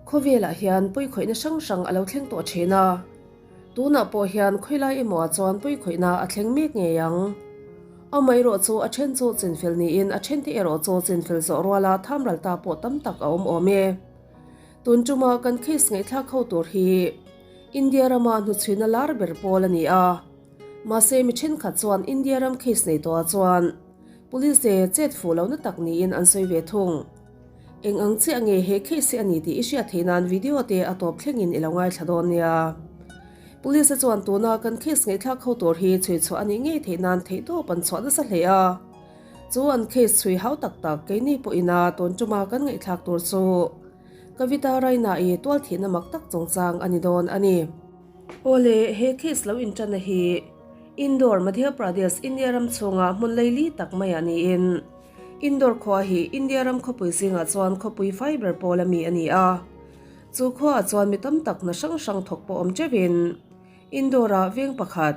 Khawvelah hian pawikhawihna hrang hrang a lo thleng tawh thin a, tunah pawh hian khawilai emaw ah chuan pawikhawihna a thleng mek ngei ang. Amaherawh chu a then chu chinfel niin a thente erawh chu chinfel zawh ruala thamral ta pawh tam tak a awm awm e. Tun tuma kan case ngaihthlak ho tur hi India rama hnuchhuina lar ber pawl a ni a, mahse mi thenkhat chuan India ram case nei tawhah chuan Police te chet fuh lohna tak niin an sawi ve thung. Eng ang chiah nge he case hi a ni tih i hriat theih nan video te a tawp thlengin i lo ngaithla dawn nia. Police te chuan tuna kan case ngaihthlak ho tur hi chhui chhuah a nih ngei theih nan theihtawp an chhuah nasa hle a. Chu an case chhui hau tak tak keini pawhin a tun tuma kan ngaihthlak tur chu Kavita Raina-i tualthihna mak tak chungchang a ni dawn a ni. Awle, he case lo inṭanna hi Indore, Madhya Pradesh, India ram chhunga hmun leili tak maiah niin Indore khua hi India ram khawpui zingah chuan khawpui fai ber pawl a mi a ni a. Chu khuaah chuan mi tam tak hna hrang hrang thawk pawh awm teuhin Indore-ah veng pakhat,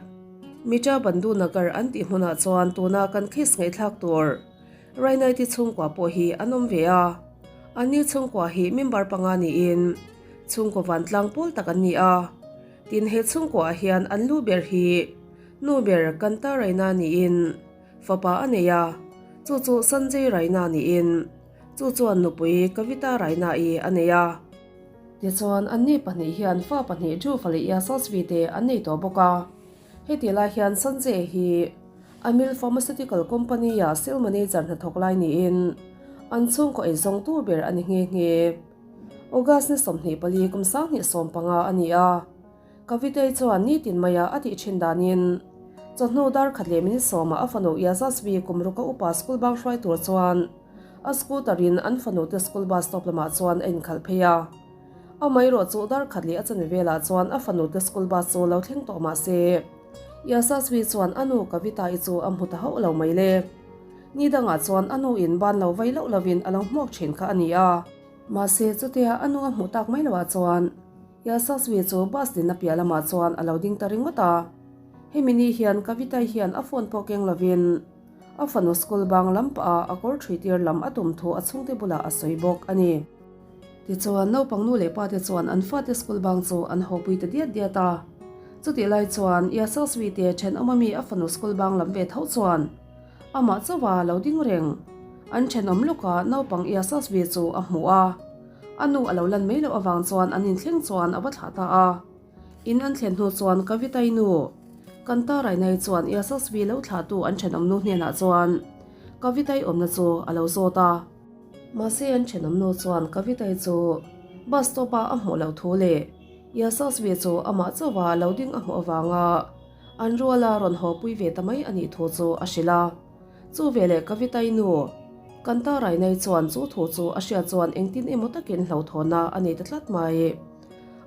Mitra Bandhu Nagar an tih hmunah chuan tuna kan case ngaihthlak tur Rainaiti chhungkua pawh hi an awm ve a. Anni chhungkua hi member panga niin chhungkaw vantlang pawl tak an ni a. Tin he chhungkuaah hian an lu ber hi nu ber Kanta Raina niin Fapa a nei a, chu chu Sanjay Raina niin chu chuan nupui Kavita Raina-i a nei a. Tichuan, anni pahnih hian fa pahnih Dhruva leh Yasasvi te an nei tawh bawk a. Heti lai hian Sanjay hi Amil Pharmaceutical Company-a sales manager hnathawk lai niin an chhungkaw eizawngtu ber a ni nghe nghe. August ni 24 kum 2015 a ni a. Kavitei chuan nitin maia a tih thin danin chawhnu dar khat leh minute sawmah a fanu Yasasvi kum ruka upa school bang hruai tur chuan a scooter in an fanu te school bus stop lamah chuan a inkhalh phei a. Amaherawh chu dar khat leh a chanve velah chuan a fanu te school bus chu lo thleng tawh mah se Yasasvi chuan a nu Kavita-i chu a hmu ta hauh lo mai le. Ni dangah chuan a nu in ban lo vai loh lovin a lo hmuak thin kha a ni a. Mahse chutia a nu a hmuh tak mai loah chuan Yasasvi chu bus dinna piah lamah chuan a lo ding ta ringawt a. Hemi ni hian Kavita hian a phone pawh keng lovin a fanu school bang lam pah a a kawr ṭhui tir lam a tum thu a chhungte bulah a sawi bawk a ni. Tichuan naupang nu leh pa te chuan an fate school bang chu an hawpui ta diat diat a. Chutih lai chuan Yasasvi te ṭhenawm ami a fanu school bang lam ve tho chuan amah chauha lo ding reng an ṭhenawm lawka naupang Yasasvi chu a hmu a. A nu a lo lan mai loh avang chuan an inthleng chuan a va thlah ta a. In an thlen hnu chuan Kavitai nu, Kanta Rainai chuan Yasasvi lo thlahtu an thenawm nu hnenah chuan Kavitai awmna chu a lo zawt a. Mahse an thenawm nu chuan Kavitai chu bus stop a a hmuh loh thu leh Yasasvi chu amah chauha lo ding a hmuh avanga an ruala rawn haw pui ve ta mai a nih thu chu a hrilh a. Chu veleh Kavitai nu, Kanta Rainai chuan chu thu chu a hriat chuan engtin emaw takin hlauhthawnna a nei ta tlat mai.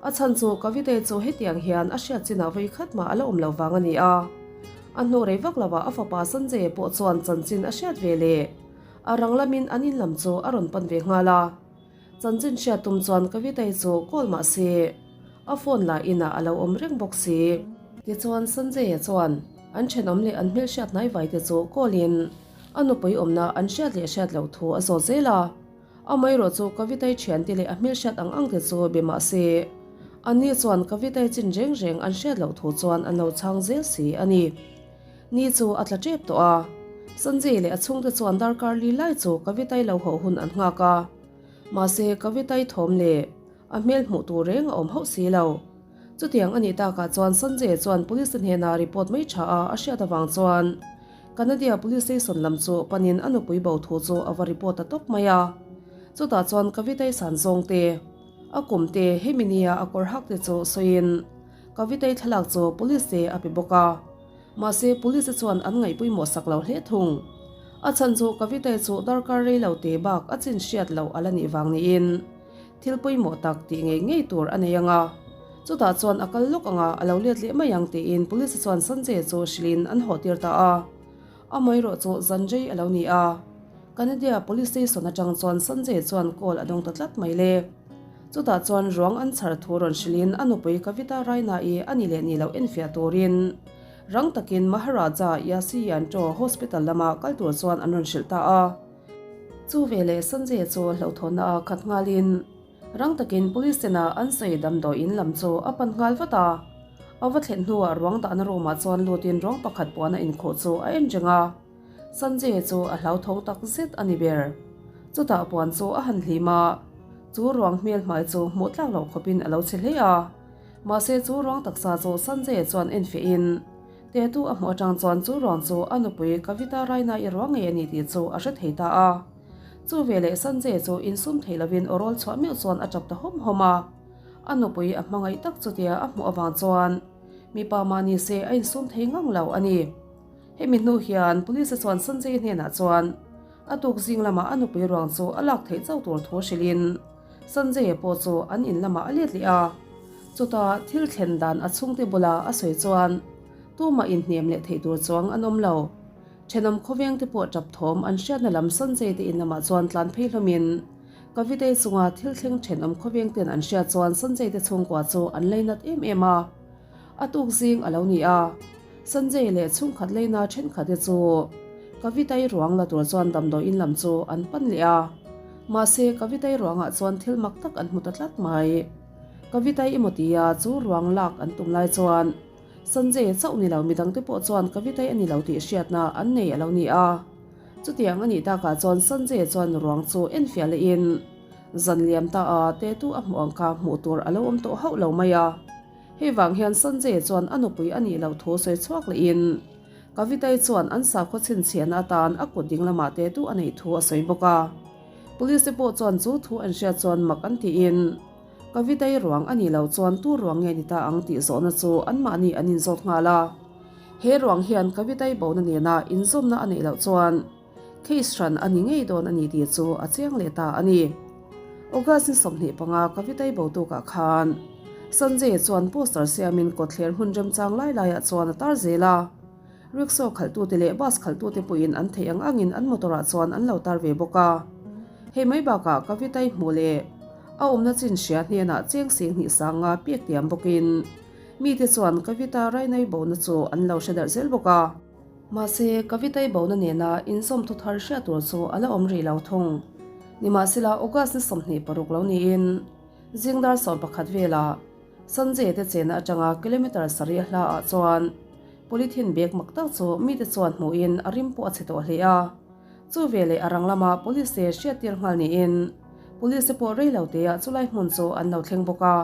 A chhan chu Kavitai chu hetiang hian a hriat chinah vawi khat mah a la awm lo vang a ni a. A hnu rei vak lovah a fapa Sanjay pawh chuan chanchin a hriat ve leh a rang lamin an in lam chu a rawn pan ve nghal a. Chanchin hriat tum chuan Kavitai chu call mah se a phone lah inah a lo awm reng bawk si. Tichuan Sanjay-a chuan an thenawm leh an hmelhriat hnaivai te chu call in a nupui awmna an hriat leh hriat loh thu a zawt zel a. Amaherawh chu Kavitai thiante leh a hmelhriat ang ang te chu be mah se anni chuan Kavitai chin reng reng an hriat loh thu chuan an lo chhang zel si a ni. Ni chu a tla tep tawh a, Sanjay leh a chhungte chuan darkar li lai chu Kavitai lo hawh hun an nghak a. Mahse Kavitai thawm leh a hmel hmuh tur reng a awm hauh si lo. Chutiang a nih takah chuan Sanjay chuan police te hnenah report mai tha a a hriat avang chuan Kanadia police station lam chu panin a nupui bo thu chu a va report ta tawp mai a. Chutah chuan Kavitai san zawng te, a kum te, hemi nia a kawr hak te chu sawiin Kavitai thlalak chu police te a pe bawk a. Mahse, police te chuan an ngaihpawimawh sak lo hle thung. A chhan chu Kavitai chu darkar rei lo te bak a chin hriat loh a la nih vang niin thil pawimawh tak tih ngei ngei tur a nei ang a. Chutah chuan a kal lawk ang a, a lo let leh mai ang tiin police te chuan Sanjay chu hrilhin an haw tir ta a. Amaherawh chu Zanjay a lo ni a. Kanadia police station atang chuan Sanjay chuan call a dawng ta tlat mai le. Chutah chuan ruang an chhar thu rawn hrilhin a nupui Kavita Raina-i a ni leh ni loh enfiah turin rang takin Maharaja Yasi Yanto Hospital lama kal tur chuan an rawn hrilh ta a. Chu veleh Sanjay chu hlauhthawnna a khat nghalin. Rang takin police tena an sawi damdawiin lam chu a pan nghal vat a. A va thlen hnuah ruang dahna room ah chuan lutin ruang pakhat puan a inkhuh chu a en reng a. Sanjay chu a hlauthawng tak zet a ni ber. Chutah puan chu a han hlim a, chu ruang hmel hmai chu hmuh tlak loh khawpin a lo che hle a. Mahse chu ruang taksa chu Sanjay chuan enfiah in Tetu a hmuh atang chuan chu ruang chu a nupui Kavita Raina-i ruang ngei a ni tih chu a hre thei ta a. Chu veleh Sanjay chu insum thei lovin aw rawl chhuah meuh chuan a tap ta hawm hawm a. A nupui a hmangaih tak chutia a hmuh avang chuan mipa mah ni se a insum thei ngang lo a ni. Hemi hnu hian Police chuan Sanjay hnenah chuan a tuk zing lamah a nupui ruang chu a lak theih chauh tur thu hrilhin Sanjay pawh chu an in lamah a let leh a. Chutah thil thlen dan a chhungte bula a sawi chuan tumah inhnem leh theih tur chuang an awm lo. Thenawm khawveng te pawh tap thawm an hriatna lam Sanjay te in lamah chuan tlan phei hlawmin Kavitei chunga thil thleng thenawm khawveng ten an hriat chuan Sanjay te chhungkua chu an leinat em em a. A tuk zing a lo ni a. Sanjay leh chhungkhat leina thenkhat te chu Kavitei ruang la tur chuan damdawiin lam chu an pan leh a. Mahse Kavitei ruangah chuan thil mak tak an hmu ta tlat mai. Kavitei emaw tia chu ruang lak an tum lai chuan Sanjay chauh ni lo midangte pawh chuan Kavitei a ni lo tih hriatna an nei a lo ni a. Chutiang a nih takah chuan Sanjay chuan ruang chu enfiah lehin zan liam ta a tetu a hmuh ang kha hmuh tur a lo awm tawh hauh lo mai a. Hei vang hian Sanjay chuan a nupui a nih loh thu sawi chhuak lehin Kavitei chuan an sakhaw chhinchhiahna atan a kut ding lamah tetu a neih thu a sawi bawk a. Police te pawh chuan chu thu an hriat chuan mak an tiin Kavitei ruang a nih loh chuan tu ruang nge ni ta ang tih zawhna chu anmahni an inzawt nghal a. He ruang hian Kavitei bona nena inzawmna a neih loh chuan case hran a ni ngei dawn a ni tih chu a chiang leh ta a ni. August ni 25 Kavitei bo tukah khan Sanjay chuan poster siamin kawtthler hmun remchang lai laiah chuan a tar zel a. Rickshaw khalhtute leh bus khalhtute pawhin an theih ang angin an motor ah chuan an lo tar ve bawk a. Hei mai bakah Kavitei hmuh leh a awmna chin hria hnenah cheng sing hnih sanga pek tiam bawkin mite chuan Kavita Rainai bona chu an lo hre darh zel bawk a. Mahse, Kavitei bona nena inzawm thu thar hriat tur chu a la awm rih lo thung. Nimahsela, August ni 26 lo niin zingdar 11 velah Sanjay te chena atanga kilometre sarih a hla ah chuan polythene bag mak tak chu mite chuan hmuhin a rim pawh a chhe tawh hle a. Chu veleh a rang lama police te hriattir nghal niin police te pawh rei lo teah chulai hmun chu an lo thleng bawk a.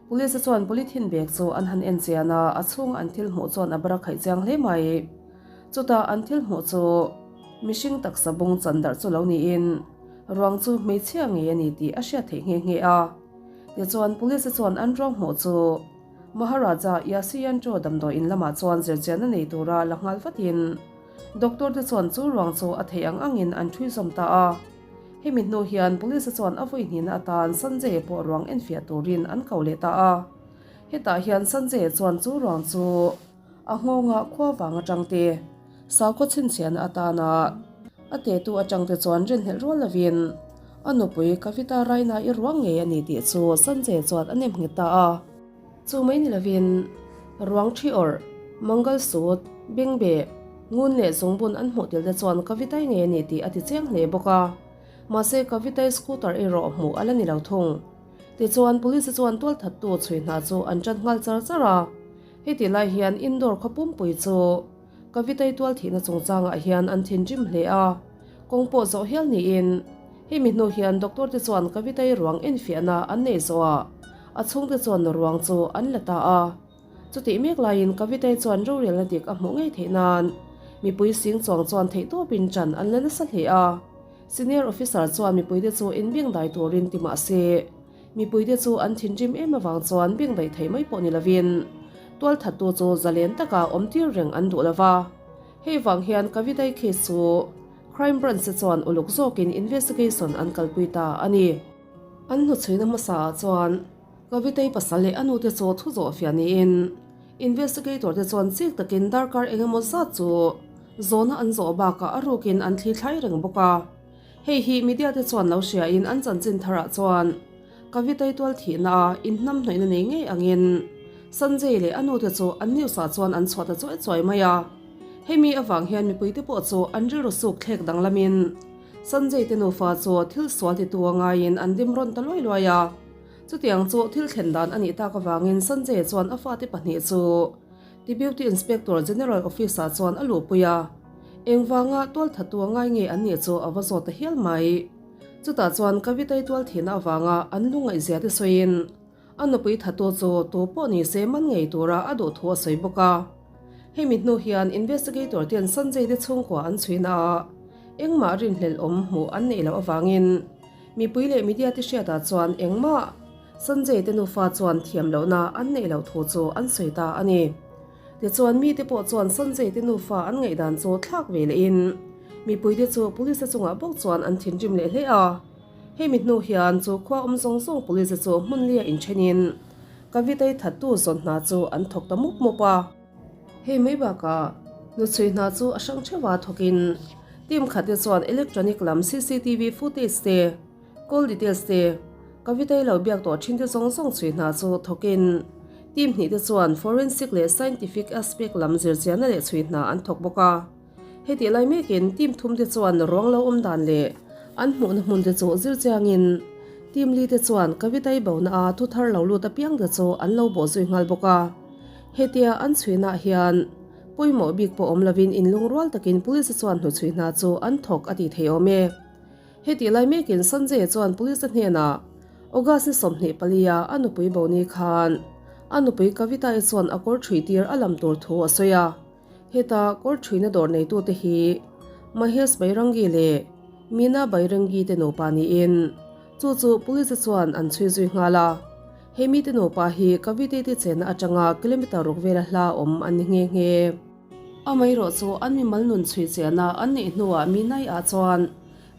Police te chuan polythene bag chu an han en chian a, a chhunga an thil hmuh chuan a bara khaih chiang hle mai. Chutah an thil hmuh chu mihring taksa bung chan darh chu lo niin ruang chu hmeichhia ngei a ni tih a hriat theih nghe nghe a. Tichuan Police chuan an ruang hmuh chu Maharaja Yashiyanto damdawiin lamah chuan zirchianna nei tura la nghal vatin doctor te chuan chu ruang chu a theih ang angin an ṭhui zawm ta a. Hemi hnu hian Police chuan a vawi hnihna atan Sanjay pawh ruang enfiah turin an ko leh ta a. Hetah hian Sanjay chuan chu ruang chu A nghawngah khua vang atang te, sakhaw chhinchhiahna atana a tetu atang te chuan rinhlelh rual lovin a nupui Kavita Raina i ruang ngei a ni tih chu Sanjay chuan a nem nghet ta a. Chu mai ni lovin ruang thi awrh, Mangal Sut, Bengbeh, Ngun leh Zungbun an hmuh tel te chuan Kavitai ngei a ni tih a ti chiang hle bawk a. Mahse Kavitai scooter erawh hmuh a la ni lo thung. Tichuan Police chuan tualthattu chhui hna chu an tan nghal char char a. Heti lai hian Indore khaw pumpui chu Kavitei tual thihna chungchangah hian an thinrim hle a, kawng pawh zawh hial niin hemi hnu hian doctor te chuan Kavitei ruang enfiahna an nei zawhah a chhungte chuan ruang chu an la ta a. Chutih mek laiin Kavitei chuan rorelna dik a hmuh ngei theih nan mipui sing chuang chuan theihtawpin ṭan an la nasa hle a. Senior officer chuan mipuite chu inbengdai turin ti mah se, Mipuite chu an thinrim em avang chuan bengdaih thei mai pawh ni lovin tualthattu chu zalen taka awm tir reng an duh lova. Hei vang hian Kavitai case chu Crime Branch te chuan uluk zawkin investigation an kalpui ta a ni. An hnuchhuina hmasa ah chuan Kavitai pasal leh a nute chu thu zawh fiah niin investigator te chuan chik takin darkar engemaw zat chu zawhna an zawh bakah a rukin an thli thlai reng bawk a. Hei hi media te chuan lo hriain an chanchin tharah chuan Kavitei tual thihna a inhnamhnawihna nei ngei angin Sanjay leh a nute chu an news ah chuan an chhuah ta chuai chuai mai a. Hemi avang hian mipuite pawh chu an rilru suk thlek danglamin. Sanjay te nufa chu thil sual titu a ngaiin an dim rawn ta luai luai a. Chutiang chu thil thlen dan a nih tak avangin Sanjay chuan a fate pahnih chu Deputy Inspector General Office-ah chuan a luhpui a. Engvanga tualthattu a ngai nge an nih chu a va zawt ta hial mai. Chutah chuan Kavita-i tualthihna avanga an lungngaihzia te sawiin A nupui thatu chu tu pawh ni se man ngei tura a duh thu a sawi bawk a. Hemi hnu hian investigator ten Sanjay te chhungkua an chhuina a, engmah rinhlelh awm hmuh an neih loh avangin mipui leh media te hriatah chuan engmah Sanjay te nufa chuan thiam lohna an neih loh thu chu an sawi ta a ni. Tichuan mite pawh chuan Sanjay te nufa an ngaihdan chu thlak ve lehin mipuite chu police te chungah bawk chuan an thinrim leh hle a. Hemi hnu hian chu khua awm zawng zawng police chu hmun lia inthenin Kavita-i thattu zawn hna chu an thawk ta mup mup a. Hei mai bakah hnuchhui hna chu a hrang theuha thawkin team khat te chuan electronic lam cctv footage te, call details te, Kavita-i lo biak tawh thin te zawng zawng chhui hna chu thawkin team hnih te chuan forensic leh scientific aspect lam zirchianna leh chhui hna an thawk bawk a. Hetih lai mekin team thum te chuan ruang lo awm dan leh an hmuhna hmun te chu zir chiangin team li te chuan Kavita-i bona a thu thar lo lut apiang te chu an lo bawh zui nghal bawk a. Hetia an chhuinaah hian pawimawh bik pawh awm lovin inlungrual takin police chuan hnuchhui hna chu an thawk a tih thei awm e. Hetih lai mekin Sanjay chuan police te hnenah August ni 24 a a nupui bo ni khan a nupui Kavita-i chuan a kawr ṭhui tir a lam tur thu a sawi a. Heta kawr ṭhuina dawr neitute hi Mahesh Bairangi leh Meena Bairangi te nupa niin chu chu police chuan an chhui zui nghal a. He mite nupa hi Kavite te chenna atanga kilometer ruk vela hla awm an ni nghe nghe. Amaherawh chu an mimal nun chhui chena an neih hnuah Meenai-ah chuan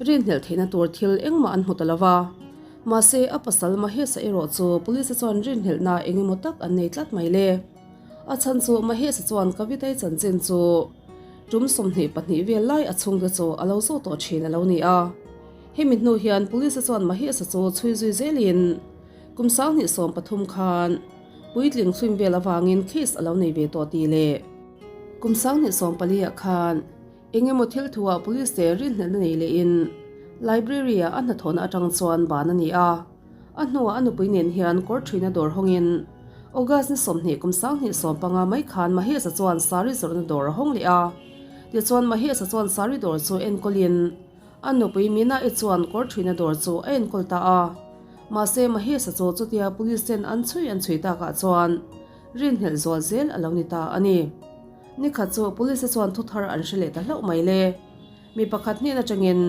rinhlelh theihna tur thil engmah an hmu ta lo va. Mahse a pasal Mahesh-a erawh chu police chuan rinhlelhna engemaw tak an nei tlat mai le. A chhan chu Mahesh chuan Kavita-i chanchin chu tum 22 vel lai a chhungte chu a lo zawh tawh thin a lo ni a. Hemi hnu hian Police chuan Mahesh chu chhui zui zelin kum 2013 khan puitling film vel avangin case a lo nei ve tawh tih leh kum 2014 ah khan Eng emaw thil thuah police te rinhlelhna nei lehin library-ah a hnathawhna atang chuan ban a ni a. A hnuah a nupui nen hian kawr ṭhuina dawr hawngin August ni 20 kum 2015 mai khan Mahesh-a chuan sari zawrhna dawr a hawng leh a. Tichuan Mahesh-a chuan sari dawr chu enkawlin a nupui Meena-i chuan kawr ṭhuina dawr chu a enkawl ta a. Mahse Mahesh-a chu chutia police ten an chhui an chhui takah chuan rinhlelh zual zel a lo ni ta a ni. Nikhat chu police te chuan thu thar an hre leh ta hlauh mai le. Mi pakhat hnen atangin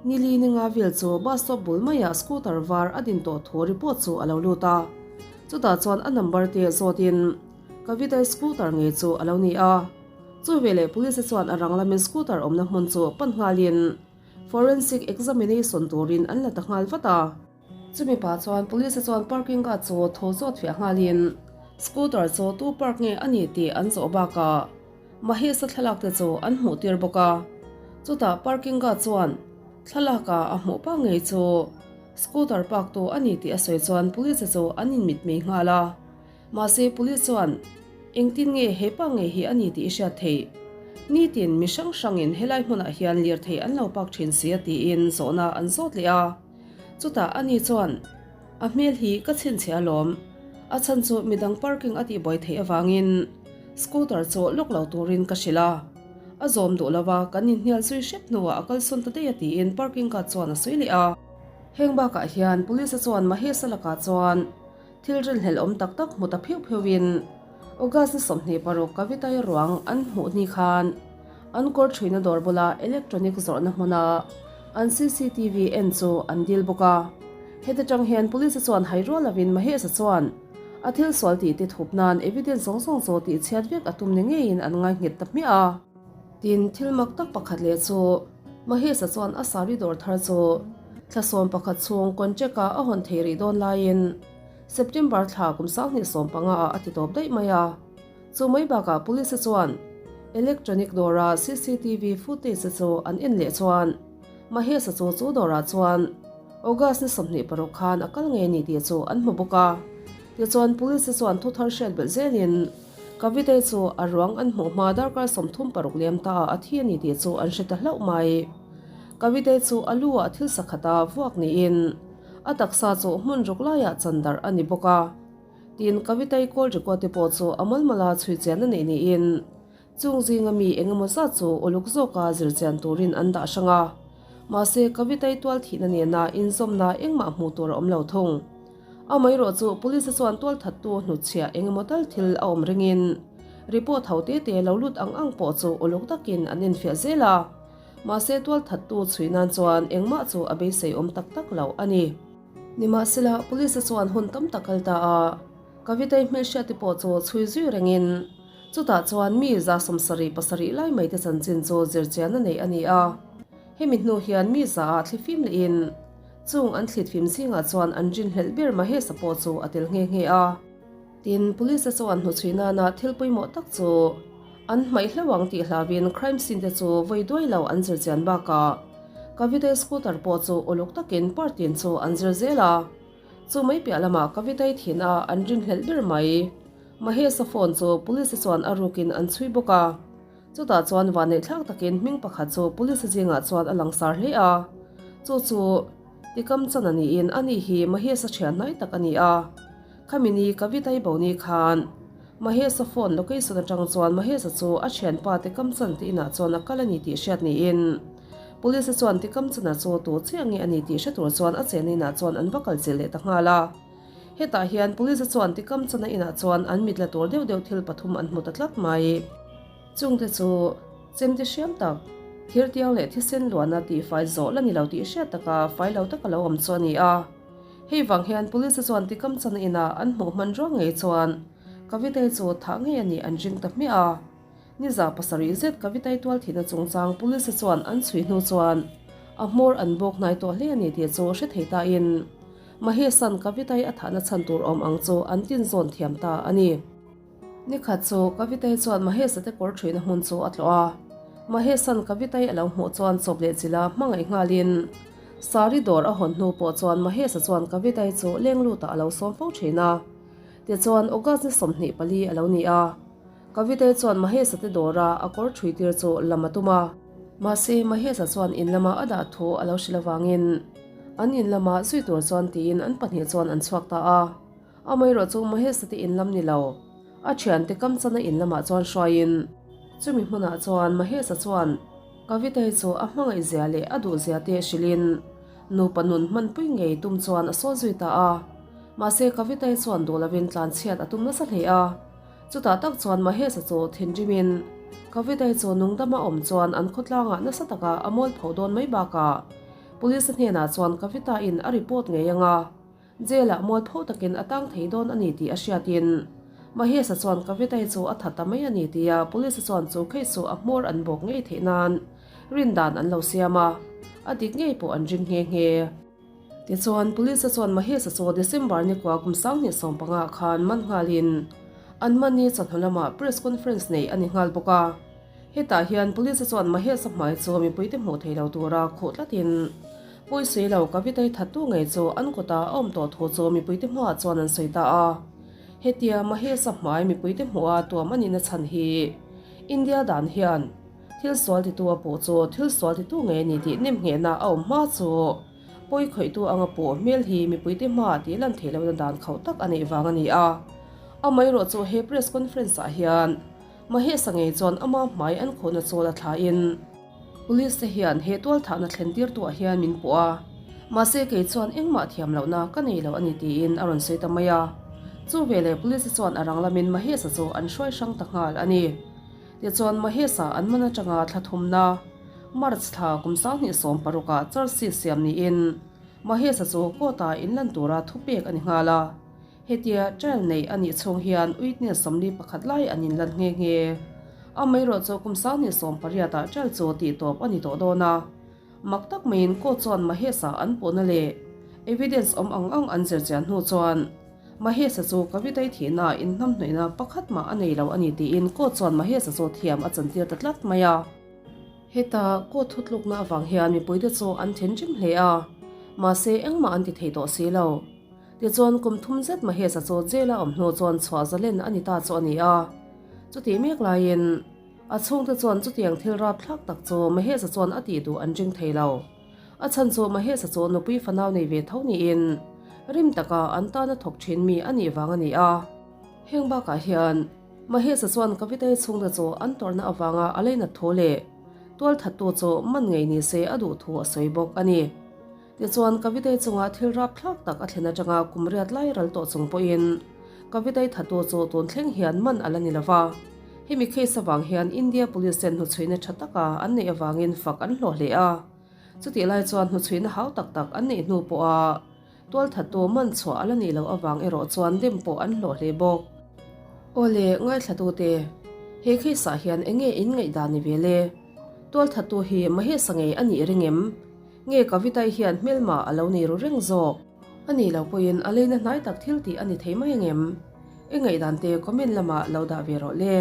Nili ninga vel chu bus stop bul maiah scooter var a din tawh thu report chu a lo lut a. Chutah chuan a number te zawtin Kavita-i scooter ngei chu a lo ni a. Chu veleh police te chuan a rang lamin scooter awmna hmun chu pan nghalin forensic examination turin an la ta nghal vat a. Chumi pah chuan police chuan parking guard chu thaw zawt fiah nghalin scooter chu tu park nge a ni tih an zawh bakah Mahesh-a thlalak te chu an hmuh tir bawk a. Chutah parking guard chuan thlalaka a hmuh pa ngei chu scooter park tu a ni tih a sawi chuan police chu an inmitmei nghal a. Mahse police chuan engtin nge he pa ngei hi a ni tih i hriat theih? Nitin mi hrang hrangin helai hmunah hian lirthei an lo park thin si a tiin zawhna an zawt leh a. Chutah ani chuan, A hmel hi ka chhinchhiah alawm. A chhan chu midang parking a tihbuai theih avangin scooter chu lock lo turin ka hrilh a. A zawm duh lova kan inhnial zui hrep hnuah a kalsawn ta daih a tiin parking guard chuan a sawi leh a. Heng bakah hian police chuan Mahesh-a lakah chuan thil rinhlelh awm tak tak hmu ta phiuh phiuhin August ni 26 Kavita-i ruang an hmuh ni khan An kawr ṭhuina dawr bula electronic zawrhna hmuna an cctv en chu an dil bawk a. Heti ṭang hian police chuan hai rual lovin Mahesh-a chuan a thil sual tih te thup nan evidence zawng zawng chu tih chhiat vek a tum ni ngeiin an ngai nghet ta hmiah a. Tin, thil mak tak pakhat leh chu Mahesh-a chuan a sari dawr thar chu thla 11 chhung contract-a a hawn thei rih dawn laiin September thla kum 2015 ah a ti tawp daih mai a. Chu mai bakah police chuan electronic dawra cctv footage chu an en leh chuan Mahesh-a chu chu dawrah chuan August ni 26 khan a kal ngei a ni tih chu an hmu bawk a. Tichuan police chuan thu thar hriat belh zelin Kavita-i chu a ruang an hmuh hma darkar 36 liam ta ah a thi a ni tih chu an hre ta hlauh mai. Kavitei chu a lu ah thil sakhat a vuak niin a taksa chu hmun ruk laiah chan darh a ni bawk a. Tin, Kavitei kawl record te pawh chu a malmala chhui chian a neih niin chung zinga mi engemaw zat chu uluk zawka zir chian turin an dah hrang a. Mahse, Kavitei tual thihna nena inzawmna engmah hmuh tur a awm lo thung. Amaherawh chu Police chuan tualthattu hnutchhiah engemaw tal thil a awm ringin report ho te te lo lut ang ang pawh chu uluk takin an enfiah zel a. Mahse tualthattu chhui nan chuan engmah chu a beisei awm tak tak lo a ni. Nimahsela Police chuan hun tam tak kal ta a, Kavitei hmelhriat te pawh chu chhui zui rengin chutah chuan mi 77 lai mai te chanchin chu zirchian a neih a ni a. Hemi hnu hian mi za ah thlifim lehin Chung an thlitfim zingah chuan an rinhlelh ber Mahesa pawh chu a tel nghe nghe a. Tin, Police te chuan hnuchhui nana thil pawimawh tak chu an hmaih hlauh ang tih hlauin crime scene te chu vawi duai lo an zir chian bakah Kavitei scooter pawh chu uluk takin part tin chu an zir zel a. Chu mai piah lamah Kavitei thin a an rinhlelh ber mai Mahesa phone chu Police te chuan a rukin an chhui bawk a. Chutah chuan vanneihthlak takin hming pakhat chu police zingah chuan a langsar hle a, chu chu Tikam chan a niin ani hi Mahesh-a thian hnai tak a ni a. Khami ni Kavita-i bo ni khan Mahesh-a phone location atang chuan Mahesh-a chu a thianpa Tikam chan te inah chuan a kal a ni tih hriat niin police chuan Tikam chana chu tu chiah nge a ni tih hre tur chuan a chenna inah chuan an va kal chilh leh ta nghal a. Hetah hian Police chuan tikam chana inah chuan an mit la tur deuh deuh thil pathum an hmu ta tlat mai. Chungte chu chemte hriam tak, thir tiang leh thisen luahna tihfai zawh la ni lo tih hriat taka fai lo taka lo awm chu a ni a. Hei vang hian Police chuan tikam chana inah an hmuh hman ruang ngei chuan Kavitei chu thah ngei a nih an ring ta hmiah a. Niza pasarih zet Kavitei tual thihna chungchang Police chuan an chhui hnu chuan a hmawr an bawk hnai tawh hle a ni tih chu hre thei tain Mahesan Kavitei a thahna chhan tur awm ang chu an tinzawn thiam ta a ni. Nikhat chu Kavitei chuan Mahesa te kawr thuina hmun chu a tlawh a. Mahesan Kavitei a lo hmuh chuan chawp leh chila hmangaih nghalin Sari dawr a hawn hnu pawh chuan Mahesa chuan Kavitei chu leng lutah a lo sawm fo thin a. Tichuan August ni 24 a lo ni a. Kavitei chuan Mahesa te dawra a kawr thui tir chu lam a tum a. Mahse, Mahesa chuan in lama a dah thu a lo hrilh avangin an in lama zui tur chuan tiin an pahnih chuan an chhuak ta a. Amaherawh chu Mahesa te in lam ni lo, a thiante kam chana in lamah chuan hruaiin chumi hmunah chuan Mahesa chuan Kavitei chu a hmangaih zia leh a duh zia te hrilhin nupa nun hmanpui ngei tum chuan a sawn zui ta a. Mahse, Kavitei chuan duh lovin tlanchhiat a tum nasa hle a. Chutah tak chuan Mahesh-a chu thinrimin Kavita-i chu nungdama awm chuan an khawtlangah nasa taka a mawl pho dawn mai bakah Police hnenah chuan Kavita-in a report ngei anga jail-ah mawl pho takin a tang thei dawn a ni tih a hriatin Mahesh-a chuan Kavita-i chu a tha ta mai a ni tia Police chuan chu case chu a hmawr an bawk ngei theih nan rindan an lo siam a, a dik ngei pawh an ring nghe nghe. Tichuan, Police chuan Mahesh-a chu December ni kua kum 2015 khan man nghalin an mahni chawhnu lamah press conference neih a ni nghal bawk a. Hetah hian Police chuan Mahesh-a hmai chu mipuite hmuh thei lo tura khuh tlatin pawisawi lo Kavita-i thattu ngei chu an kutah a awm tawh thu chu mipuite hmaah chuan an sawi ta a. Hetia Mahesh-a hmai mipuite hmuha tuam a nihna chhan hi India dan hian Thil sual titu a puh chu thil sual titu ngei a ni tih nem nghehna a awm hma chu pawi khawihtu anga puh hmel hi mipuite hmaah tih lan theih lohna dan khauh tak a neih vang a ni a. Amaherawh chu he press conference ah hian Mahesa ngei chuan ama hmai an khuhna chawl a thlain Police te hian he tualthahna thlen tirtuah hian min puh a, mahse kei chuan engmah thiam lohna ka nei lo a ni tiin a rawn sawi ta mai a. Chu veleh Police te chuan a rang lamin Mahesa chu an hruai hrang ta nghal a ni. Tichuan Mahesa an man atanga thla thumna, March thla kum 2016 ah charge sheet siam niin Mahesa chu court-ah inlan tura thupek a ni nghal a. Hetia trial neih a nih chhung hian witness 41 lai an inlan nghe nghe. Amaherawh chu kum 2018 ah trial chu tihtawp a ni tawh dawn a. Mak tak maiin court chuan Mahesa an puhna leh evidence awm ang ang an zirchian hnu chuan Mahesa chu Kavita-i thihna inhnamhnawihna pakhat mah a nei lo a ni tiin court chuan Mahesa chu thiam a chantir ta tlat mai a. Heta court thutlukna avang hian mipuite chu an thinrim hle a, mahse engmah an ti thei tawh si lo. Tichuan kum thum zet Mahesa chu jail-a awm hnu chuan chhuah zalen a ni ta chu a ni a. Chutih mek laiin. A chhungte chuan chutiang thil rapthlak tak chu Mahesh-a chuan a tih duh an ring thei lo. A chhan chu Mahesh-a chu nupui fanau nei ve tho niin rim taka an tana thawk thin mi a nih vang a ni a. Heng bakah hian Mahesh-a chuan Kavita-i chhungte chu an tawrhna avanga a leinat thu leh tualthattu chu man ngei ni se a duh thu a sawi bawk a ni. Tichuan, Kavitei chunga thil rapthlak tak a thlen atanga kum riat lai ral tawh chung pawhin Kavitei thatu chu tun thleng hian man a la ni lo va. Hemi case avang hian India Police ten hnuchhuihna tha taka an neih avangin fak an hlawh hle a. Chutih lai chuan hnuchhuihna hau tak tak an neih hnu pawha tualthattu man chhuah a la nih loh avang erawh chuan dem pawh an hlawh hle bawk. Awle, ngaithlatute, he case ah hian enge in ngaihdan ni ve le? Tualthattu hi Mahesa ngei a nih ring em? Nge Kavitai hian hmelma a lo nei ru reng zawk? A nih loh pawhin a leina hnai tak thil tih a ni thei mai angem? I ngaihdan te comment lamah lo dah ve rawh le.